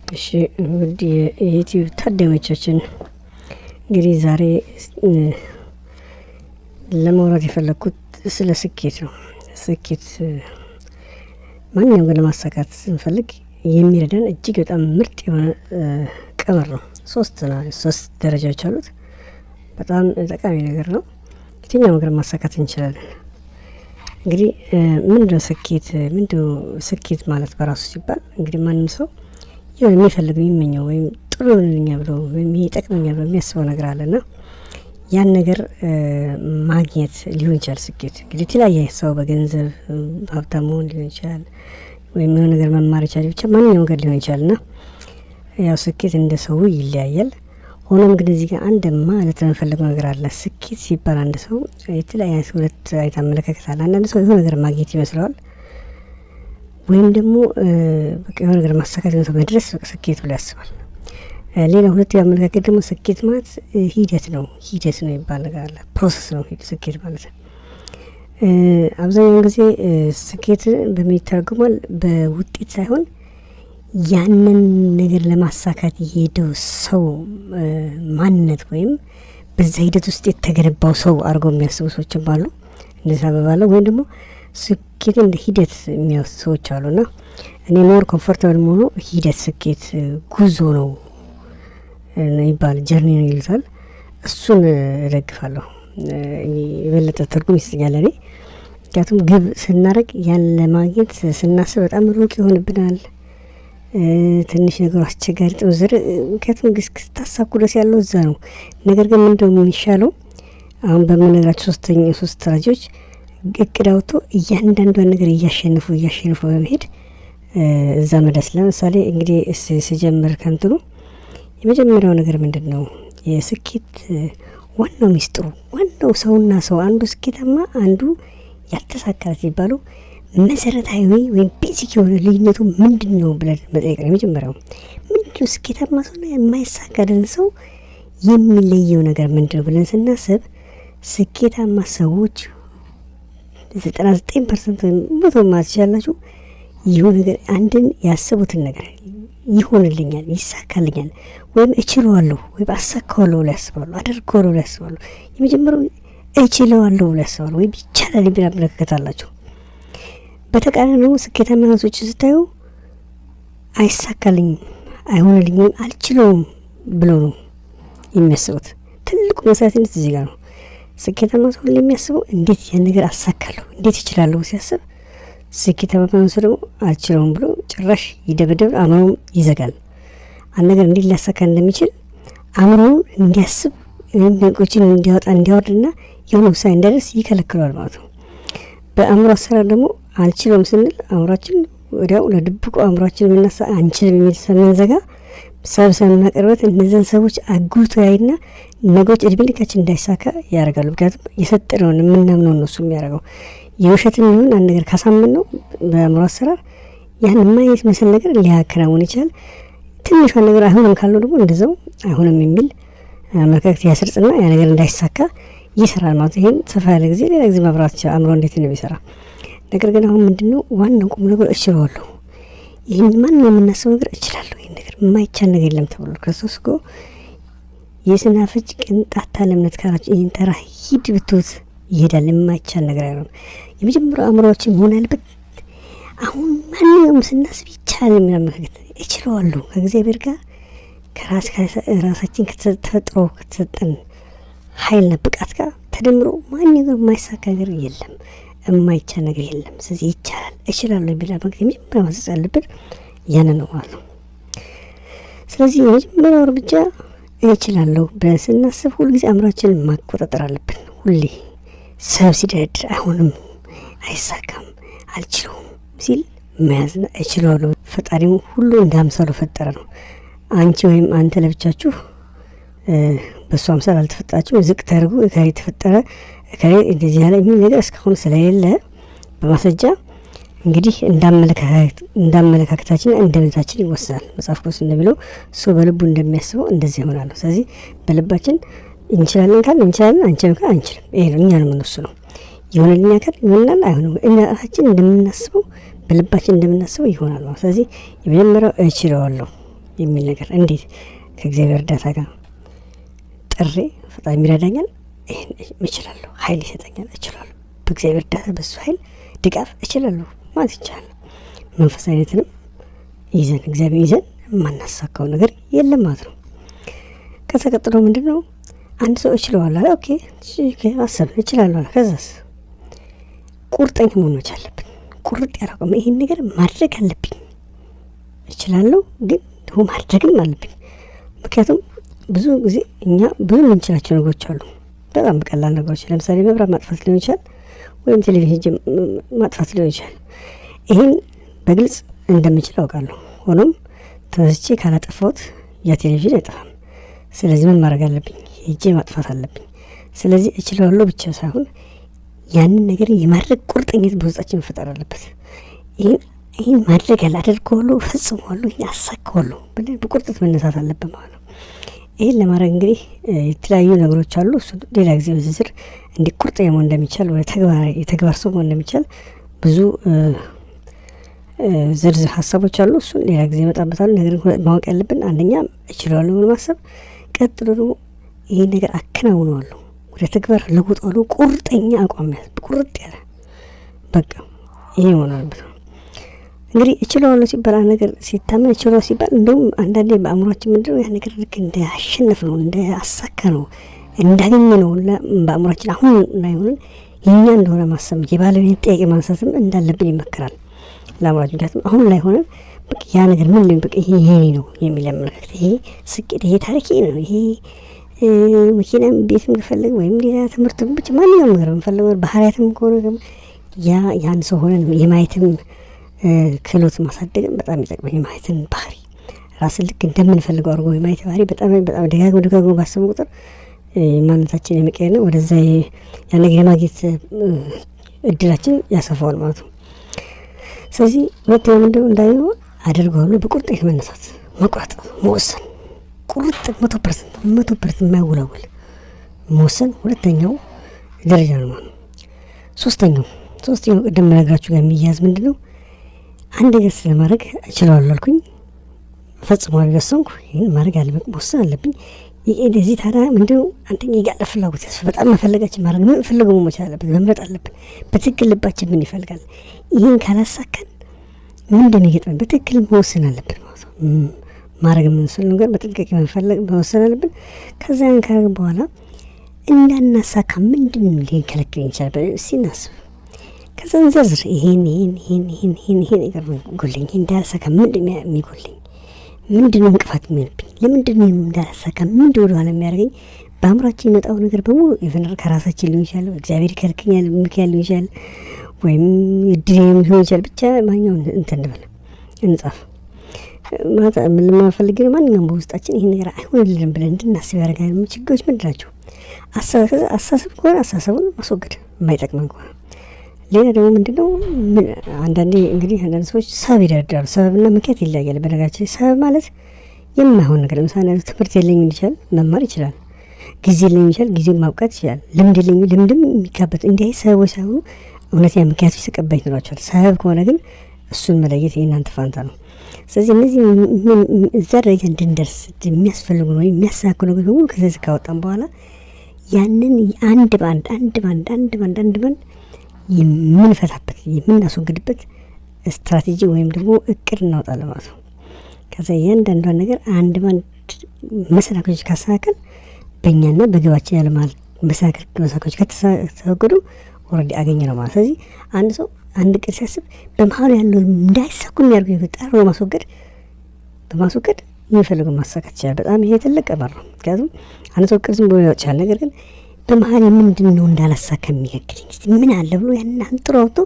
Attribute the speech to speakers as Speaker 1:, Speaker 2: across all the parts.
Speaker 1: እሺ ውድ የዩቲዩብ ታዳሚዎቻችን፣ እንግዲህ ዛሬ ለማውራት የፈለግኩት ስለ ስኬት ነው። ስኬት ማንኛውም ግን ለማሳካት ስንፈልግ የሚረዳን እጅግ በጣም ምርጥ የሆነ ቀመር ነው። 3 ደረጃዎች አሉት። በጣም ጠቃሚ ነገር ነው። የትኛው ነገር ማሳካት እንችላለን። እንግዲህ ምንድነው ስኬት? ምንድነው ስኬት ማለት በራሱ ሲባል፣ እንግዲህ ማንም ሰው የሆነ የሚፈልገው፣ የሚመኘው ወይም ጥሩ ይሆንልኛል ብሎ ወይም ይሄ ይጠቅመኛል ብሎ የሚያስበው ነገር አለና ያን ነገር ማግኘት ሊሆን ይችላል። ስኬት እንግዲህ የተለያየ ሰው በገንዘብ ሀብታም መሆን ሊሆን ይችላል፣ ወይም የሆነ ነገር መማር ይችላል። ብቻ ማንኛውም ነገር ሊሆን ይችላል እና ያው ስኬት እንደ ሰው ይለያያል። ሆኖም ግን እዚህ ጋር አንድ ማለት የምፈልገው ነገር አለ። ስኬት ሲባል አንድ ሰው የተለያየ ሁለት አይነት አመለካከት አለ። አንዳንድ ሰው የሆነ ነገር ማግኘት ይመስለዋል፣ ወይም ደግሞ በቃ የሆነ ነገር ማሳካት፣ የሆነ ሰው መድረስ በቃ ስኬት ብሎ ያስባል። ሌላ ሁለተኛው አመለካከት ደግሞ ስኬት ማለት ሂደት ነው፣ ሂደት ነው የሚባል ነገር አለ። Process ነው ስኬት ማለት። አብዛኛውን ጊዜ ስኬት በምን ይተረጎማል? በውጤት ሳይሆን ያንን ነገር ለማሳካት የሄደው ሰው ማንነት ወይም በዛ ሂደት ውስጥ የተገነባው ሰው አድርገው የሚያስቡ ሰዎችም አሉ። እንደዛ በባለው ወይም ደግሞ ስኬት እንደ ሂደት የሚያስቡ ሰዎች አሉና እኔ more comfortable መሆኑ ሂደት፣ ስኬት ጉዞ ነው ይባል፣ journey ነው ይሉታል። እሱን እደግፋለሁ። የበለጠ ትርጉም ይሰጠኛል እኔ። ምክንያቱም ግብ ስናደርግ ያን ለማግኘት ስናስብ በጣም ሩቅ ይሆንብናል። ትንሽ ነገሩ አስቸጋሪ ጥምዝር፣ ምክንያቱም እስክታሳኩ ድረስ ያለው እዛ ነው። ነገር ግን ምንድነው የሚሻለው? አሁን በምነግራቸው 3 ስትራቴጂዎች እቅድ አውጥቶ እያንዳንዷን ነገር እያሸነፉ እያሸነፉ በመሄድ እዛ መድረስ። ለምሳሌ እንግዲህ ስጀምር ከእንትኑ የመጀመሪያው ነገር ምንድን ነው? የስኬት ዋናው ሚስጥሩ፣ ዋናው ሰውና ሰው አንዱ ስኬታማ አንዱ ያልተሳካለት የሚባለው መሰረታዊ ወይም basic የሆነ ልዩነቱ ምንድን ነው ብለን መጠየቅ ነው። የመጀመሪያው ምንድን ነው ስኬታማ ሰውና የማይሳካልን ሰው የሚለየው ነገር ምንድን ነው ብለን ስናስብ፣ ስኬታማ ሰዎች 99% ወይም 100 ማለት ትችላላችሁ ይሁን ነገር አንድን ያሰቡትን ነገር ይሆንልኛል፣ ይሳካልኛል፣ ወይም እችለዋለሁ ወይም አሳካዋለሁ ብለው ያስባሉ፣ አደርገዋለሁ ብለው ያስባሉ። የመጀመሪያው እችለዋለሁ ብለው ያስባሉ ወይም ይቻላል የሚል አመለካከት አላቸው። በተቃራኒው ደግሞ ስኬታማ ሰዎች ስታዩ አይሳካልኝም፣ አይሆንልኝም፣ አልችለውም ብለው ነው የሚያስቡት። ትልቁ መሰረታዊነት እዚህ ጋር ነው። ስኬታማ ሰው ሁሌ የሚያስበው እንዴት ያን ነገር አሳካለሁ፣ እንዴት እችላለሁ ሲያስብ፣ ስኬታማ ሰው ደግሞ አልችለውም ብሎ ጭራሽ ይደበደብ፣ አእምሮውን ይዘጋል። አንድ ነገር እንዴት ሊያሳካ እንደሚችል አእምሮውን እንዲያስብ ወይም ነገሮችን እንዲያወጣ እንዲያወርድና የሆነ ውሳኔ እንዲያደርስ ይከለክለዋል ማለት ነው። በአእምሮ አሰራር ደግሞ አልችለውም ስንል አእምሯችን ወዲያው ለድብቁ አእምሯችን የምናሳ አንችልም የሚል ስለምንዘጋ ሰብሰብ የምናቀርበት እነዚያን ሰዎች አጉልቶ ያይና ነገሮች እድሜ ልካችን እንዳይሳካ ያደርጋሉ። ምክንያቱም የሰጠነውን የምናምነውን ነው እሱ የሚያደርገው። የውሸትም ይሁን አንድ ነገር ካሳመን ነው በአእምሮ አሰራር ያን የማይመስል ነገር ሊያከናውን ይችላል። ትንሿን ነገር አይሆንም ካለው ደግሞ እንደዛው አይሆንም የሚል አመለካከት ያሰርጽና ያ ነገር እንዳይሳካ ይሰራል ማለት ነው። ይሄን ሰፋ ያለ ጊዜ ሌላ ጊዜ ማብራራት ይችላል አእምሮ እንዴት ነው የሚሰራ። ነገር ግን አሁን ምንድነው ዋናው ቁም ነገር? እችለዋለሁ። ይህን ማንኛውም የምናስበው ነገር እችላለሁ። ይህን ነገር የማይቻል ነገር የለም ተብሎ ክርስቶስ እኮ የስናፍጭ ቅንጣት ታህል እምነት ካላችሁ ይህን ተራ ሂድ ብትሉት ይሄዳል። የማይቻል ነገር አይሆንም። የመጀመሪያው አእምሮአችን መሆን ያለበት አሁን ማንኛውም ስናስብ ይቻላል የሚል አመለካከት፣ እችለዋለሁ፣ ከእግዚአብሔር ጋር ከራሳችን ከተፈጥሮ ከተሰጠን ኃይልና ብቃት ጋር ተደምሮ ማንኛውም የማይሳካ ነገር የለም፣ የማይቻል ነገር የለም። ስለዚህ ይቻላል፣ እችላለሁ የሚል አመለካከት የመጀመሪያ ማሰብ ያለብን ያንን ነው ማለት ነው። ስለዚህ የመጀመሪያው እርምጃ እችላለሁ ብለን ስናስብ ሁልጊዜ አእምሯችንን ማቆጣጠር አለብን። ሁሌ ሰብ ሲደረድር አይሆንም፣ አይሳካም፣ አልችለውም ሲል መያዝና እችለዋለሁ። ፈጣሪም ሁሉ እንደ አምሳሉ ፈጠረ ነው። አንቺ ወይም አንተ ለብቻችሁ በእሱ አምሳል አልተፈጠራችሁም። ዝቅ ተደርጎ እከሌ ተፈጠረ፣ እከሌ እንደዚህ ያለ የሚል ነገር እስካሁን ስለሌለ በማስረጃ እንግዲህ እንዳመለካከታችን እንደ እምነታችን ይወሰናል። መጽሐፍ ቅዱስ እንደሚለው ሰው በልቡ እንደሚያስበው እንደዚህ ይሆናል። ስለዚህ በልባችን እንችላለን ካልን እንችላለን፣ አንችልም ካልን አንችልም። ይሄ ነው እኛ ነው የምንወስነው። ይሆንልኛል ካልን ይሆናል፣ አይሆንም እኛ ራሳችን እንደምናስበው በልባችን እንደምናስበው ይሆናል ማለት። ስለዚህ የመጀመሪያው እችለዋለሁ የሚል ነገር እንዴት ከእግዚአብሔር እርዳታ ጋር ጥሬ ፈጣሪ ይረዳኛል፣ ይህን እችላለሁ፣ ኃይል ይሰጠኛል፣ እችላለሁ፣ በእግዚአብሔር እርዳታ በሱ ኃይል ድጋፍ እችላለሁ ማለት ይቻላል። መንፈሳዊነትንም ይዘን እግዚአብሔር ይዘን የማናሳካው ነገር የለም ማለት ነው። ከዛ ቀጥሎ ምንድን ነው? አንድ ሰው እችለዋለሁ አለ። Okay አሰብን፣ እችላለሁ አለ። ከዛስ ቁርጠኛ መሆን መቻል አለብን። ቁርጥ ያደረገው ይሄን ነገር ማድረግ አለብኝ፣ እችላለሁ ግን ደግሞ ማድረግም አለብኝ። ምክንያቱም ብዙ ጊዜ እኛ ብዙ የምንችላቸው ነገሮች አሉ፣ በጣም በቀላል ነገሮች። ለምሳሌ መብራት ማጥፋት ሊሆን ይችላል፣ ወይም ቴሌቪዥን ማጥፋት ሊሆን ይችላል። ይህን በግልጽ እንደምችል አውቃለሁ። ሆኖም ተነስቼ ካላጠፋሁት ያ ቴሌቪዥን አይጠፋም። ስለዚህ ምን ማድረግ አለብኝ? ሄጄ ማጥፋት አለብኝ። ስለዚህ እችላለሁ ብቻ ሳይሆን ያንን ነገር የማድረግ ቁርጠኝነት በውስጣችን መፈጠር አለበት። ይህን ማድረግ ያለ አደርገዋለሁ፣ እፈጽመዋለሁ፣ ይህን አሳካዋለሁ ብለን በቁርጠት መነሳት አለብን ማለት ነው። ይህን ለማድረግ እንግዲህ የተለያዩ ነገሮች አሉ። እሱ ሌላ ጊዜ በዝርዝር እንዲህ ቁርጠኛ መሆን እንደሚቻል፣ ወደ የተግባር ሰው መሆን እንደሚቻል ብዙ ዝርዝር ሀሳቦች አሉ። እሱን ሌላ ጊዜ እመጣበታለሁ። ነገር ግን ማወቅ ያለብን አንደኛ እችላለሁ ብሎ ማሰብ፣ ቀጥሎ ደግሞ ይህን ነገር አከናውነዋለሁ፣ ወደ ተግባር ለውጠዋለሁ፣ ቁርጠኛ አቋም ያዝ፣ ቁርጥ ያለ በቃ ይሄ መሆን አለበት። እንግዲህ እችለዋለሁ ሲባል አንድ ነገር ሲታመን እችለዋለሁ ሲባል እንደውም አንዳንዴ በአእምሯችን ምንድነው ያ ነገር ልክ እንደ አሸነፍ ነው፣ እንደ አሳካ ነው፣ እንዳገኘ ነው በአእምሯችን አሁን ላይሆን የኛ እንደሆነ ማሰብ የባለቤት ጥያቄ ማንሳትም እንዳለብን ይመከራል ለአእምሯችን። ምክንያቱም አሁን ላይ ሆነን በቃ ያ ነገር ምን ነው በቃ ይሄ የኔ ነው የሚል አመለካከት፣ ይሄ ስኬት፣ ይሄ ታሪክ ነው፣ ይሄ መኪናም ቤትም ከፈለግ ወይም ሌላ ትምህርትም ብቻ ማንኛውም ነገር ብንፈልገው ባህሪያትም ከሆነ ያ ያን ሰው ሆነን የማየትም ክህሎት ማሳደግም በጣም ይጠቅማል። የማየትን ባህሪ ራስን ልክ እንደምንፈልገው አድርጎ የማየት ባህሪ በጣም በጣም ደጋግሞ ደጋግሞ ባሰብን ቁጥር ማንነታችን የመቀየርና ወደዛ ያን ነገር የማግኘት እድላችን ያሰፋዋል ማለት ነው። ስለዚህ ሁለተኛው ምንድነው እንዳየነው አደርገዋለሁ በቁርጠኝነት መነሳት፣ መቁረጥ፣ መወሰን፣ ቁርጥ 100% 100% የማይወላወል መወሰን ሁለተኛው ደረጃ ነው ማለት ነው። ሶስተኛው ቅድም ነገራችሁ ጋር የሚያያዝ ምንድነው? አንድ ነገር ስለማድረግ እችላለሁ አልኩኝ፣ ፈጽሟል ወሰንኩ፣ ይሄን ማድረግ አለብኝ፣ መወሰን አለብኝ። ለዚህ ታዲያ ምንድነው? አንደኛ የጋለ ፍላጎት ያስፈልጋል። በጣም መፈለጋችን ማድረግ የምንፈልገው መቻል አለብን፣ መምረጥ አለብን። በትክክል ልባችን ምን ይፈልጋል? ይሄን ካላሳካን ምን እንደሚገጥመን በትክክል መወሰን አለብን ማለት ነው። ማድረግ የምንችለው ነገር በጥንቃቄ መፈለግ መወሰን አለብን። ከዛ ያን ካደረግን በኋላ እንዳናሳካ ምንድነው ሊከለክለን ይችላል እስቲ እናስብ። ከዛ እንዘርዝር። ይሄን ይሄን ይሄን ይሄን ይሄን ይሄን ነገር ጎለኝ፣ ይሄን እንዳላሳካ ምንድነው የሚጎለኝ? ምንድነው እንቅፋት የሚሆንብኝ? ለምንድነው እንዳላሳካ ምንድነው ወደኋላ የሚያደርገኝ? በአእምሯችን የሚመጣው ነገር በሙሉ even ከራሳችን ሊሆን ይችላል፣ እግዚአብሔር ይከለክለኛል ምክንያት ሊሆን ይችላል፣ ወይም እድል ሊሆን ይችላል። ብቻ ማንኛውም እንትን እንበል እንጻፍ። ማለት ምን ለማፈልግ ነው ማንኛውም በውስጣችን ይሄን ነገር አይሆንልንም ብለን እንድናስብ ያደርጋል። ችግሮች ምንድን ናቸው? አስተሳሰብ ከሆነ አስተሳሰቡን ማስወገድ የማይጠቅመን ከሆነ። ሌላ ደግሞ ምንድነው? አንዳንዴ እንግዲህ አንዳንድ ሰዎች ሰበብ ይደረድራሉ። ሰበብና ምክንያት ይለያያል። በነገራችን ላይ ሰበብ ማለት የማይሆን ነገር፣ ለምሳሌ ትምህርት የለኝም ይችላል፣ መማር ይችላል። ጊዜ የለኝም ይችላል፣ ጊዜውን ማብቃት ይችላል። ልምድ የለኝም፣ ልምድም የሚካበት እንዲህ አይነት ሰበቦች ሳይሆኑ እውነተኛ ምክንያቶች ተቀባይነት ይኖራቸዋል። ሰበብ ከሆነ ግን እሱን መለየት የእናንተ ፋንታ ነው። ስለዚህ እነዚህ እዛ ደረጃ እንድንደርስ የሚያስፈልጉ ወይ የሚያሳኩ ነገሮች በሙሉ ከዚህ ካወጣን በኋላ ያንን አንድ በአንድ አንድ በአንድ አንድ በአንድ አንድ በአንድ የምንፈታበት የምናስወግድበት ስትራቴጂ ወይም ደግሞ እቅድ እናወጣለን ማለት ነው። ከዛ እያንዳንዷን ነገር አንድ በአንድ መሰናክሎች ካሰናከል በእኛና በግባችን ያለ ማለት መሰናክሎች ከተወገዱ already አገኘ ነው ማለት ነው። ስለዚህ አንድ ሰው አንድ እቅድ ሲያስብ በመሀሉ ያለው እንዳይሳኩ የሚያደርጉ ነገር ጠርጎ በማስወገድ የሚፈልገውን ማሳካት ይችላል። በጣም ይሄ ትልቅ ቀመር ነው። ምክንያቱም አንድ ሰው እቅድ ዝም ብሎ ሊያወጣ ይችላል። ነገር ግን በመሀል ምንድነው እንዳላሳካ የሚከለክለኝ እስቲ ምን አለ ብሎ ያን አንጥሮ አውጥቶ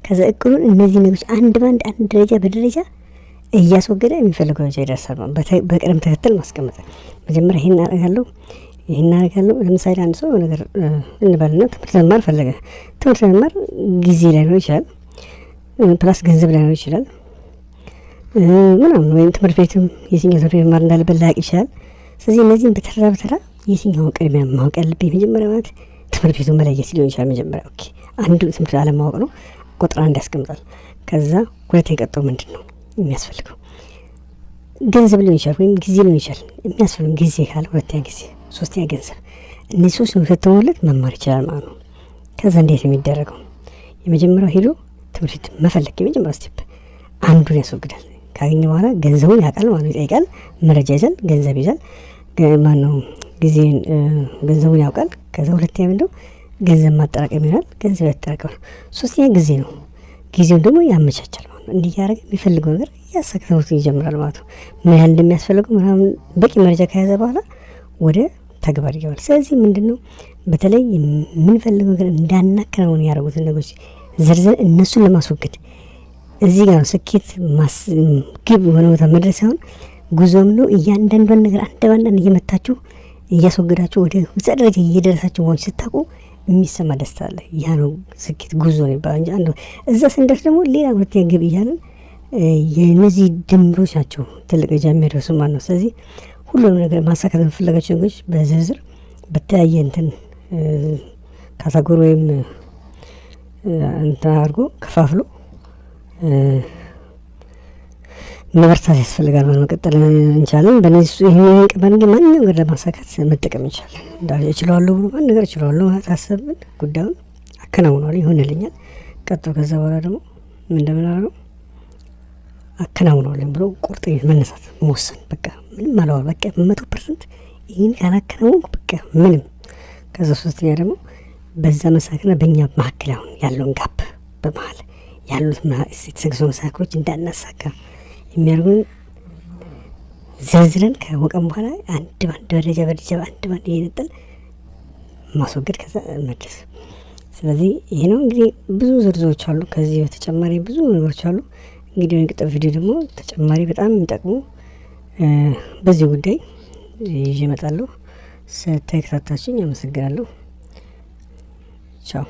Speaker 1: ከዛ እቅዱን እነዚህ ነገሮች አንድ በአንድ አንድ ደረጃ በደረጃ እያስወገደ የሚፈልገው ደረጃ ይደርሳል ማለት ነው። በቅደም ተከተል ማስቀመጥ መጀመሪያ ይሄን አደርጋለሁ፣ ይሄን አደርጋለሁ። ለምሳሌ አንድ ሰው ነገር እንበልና ትምህርት መማር ፈለገ። ትምህርት መማር ጊዜ ላይኖር ይችላል፣ plus ገንዘብ ላይኖር ይችላል ምናምን፣ ወይም ትምህርት ቤትም የትኛው ትምህርት ቤት መማር እንዳለበት ላያውቅ ይችላል። ስለዚህ እነዚህን በተራ በተራ የትኛውን ቅድሚያ ማወቅ ያለብኝ መጀመሪያ ማለት ትምህርት ቤቱን መለየት ሊሆን ይችላል። መጀመሪያ okay አንዱ ትምህርት አለማወቅ ነው፣ ቁጥር አንድ ያስቀምጣል። ከዛ ሁለተኛ ቀጥሎ ምንድነው የሚያስፈልገው? ገንዘብ ሊሆን ይችላል ወይም ጊዜ ሊሆን ይችላል። የሚያስፈልግ ጊዜ ካለ ሁለተኛ ጊዜ፣ ሶስተኛ ገንዘብ። እነዚህ ሶስት ከተሞለት መማር ይችላል ማለት ነው። ከዛ እንዴት ነው የሚደረገው? የመጀመሪያው ሄዶ ትምህርት ቤት መፈለግ፣ የመጀመሪያው step አንዱን ያስወግዳል። ካገኘ በኋላ ገንዘቡን ያውቃል ማለት ነው። ይጠይቃል፣ መረጃ ይዛል፣ ገንዘብ ይዛል፣ ማነው ጊዜን ገንዘቡን ያውቃል። ከዛ ሁለተኛ ምንድነው ገንዘብ ማጠራቀም ይሆናል። ገንዘብ ያጠራቀም ነው። ሶስተኛ ጊዜ ነው። ጊዜውን ደግሞ ያመቻቻል ማለት ነው። እንዲህ እያደረገ የሚፈልገው ነገር እያሳካ ትምህርቱን ይጀምራል ማለት ነው። ምን ያህል እንደሚያስፈልገው ምናምን በቂ መረጃ ከያዘ በኋላ ወደ ተግባር ይገባል። ስለዚህ ምንድነው በተለይ የምንፈልገው ነገር እንዳናከናውን ያደረጉትን ነገሮች ዝርዝር እነሱን ለማስወገድ እዚህ ጋር ነው ስኬት ግብ የሆነ ቦታ መድረስ ሳይሆን ጉዞም ነው። እያንዳንዷን ነገር አንድ በአንድ እየመታችሁ እያስወገዳችሁ ወደ እዛ ደረጃ እየደረሳችሁ መሆን ስታውቁ የሚሰማ ደስታ አለ። ያ ነው ስኬት ጉዞ ነው ይባላል እንጂ አንዱ እዛ ስንደርስ ደግሞ ሌላ ሁለተኛ ግብ እያለን የእነዚህ ድምሮች ናቸው ትልቅ ደረጃ የሚያደርሱ ማለት ነው። ስለዚህ ሁሉንም ነገር ማሳካት የምንፈልጋቸው ነገሮች በዝርዝር በተለያየ እንትን category ወይም እንትን አድርጎ ከፋፍሎ መበርታት ያስፈልጋል ማለት መቀጠል እንችላለን። በእነዚህ ይሄን ቀን ግን ማንኛውም ነገር ለማሳካት መጠቀም እንችላለን። እንዳለ እችለዋለሁ ብሎ ማን ነገር እችለዋለሁ ማለት አሰብን ጉዳዩን አከናውነዋለሁ ይሆንልኛል። ቀጥሎ ከዛ በኋላ ደግሞ ምን እንደምናደርገው አከናውነዋለሁ ብሎ ቁርጠኝነት መነሳት መወሰን፣ በቃ ምንም አለዋል፣ በቃ 100% ይሄን ካላከናወንኩ በቃ ምንም። ከዛ ሶስተኛ ደግሞ በዛ መሳክና በእኛ መካከል አሁን ያለውን gap በመሀል ያሉት የተሰገሰጉ መሰናክሎች እንዳናሳካ የሚያደርጉን ዘርዝረን ካወቀን በኋላ አንድ ባንድ ደረጃ በደረጃ አንድ ባንድ እየነጠል ማስወገድ ከዛ መድረስ። ስለዚህ ይሄ ነው እንግዲህ ብዙ ዝርዝሮች አሉ። ከዚህ በተጨማሪ ብዙ ነገሮች አሉ። እንግዲህ በሚቀጥለው ቪዲዮ ደግሞ ተጨማሪ በጣም የሚጠቅሙ በዚህ ጉዳይ ይዤ እመጣለሁ። ስለተከታተላችሁኝ አመሰግናለሁ። ቻው።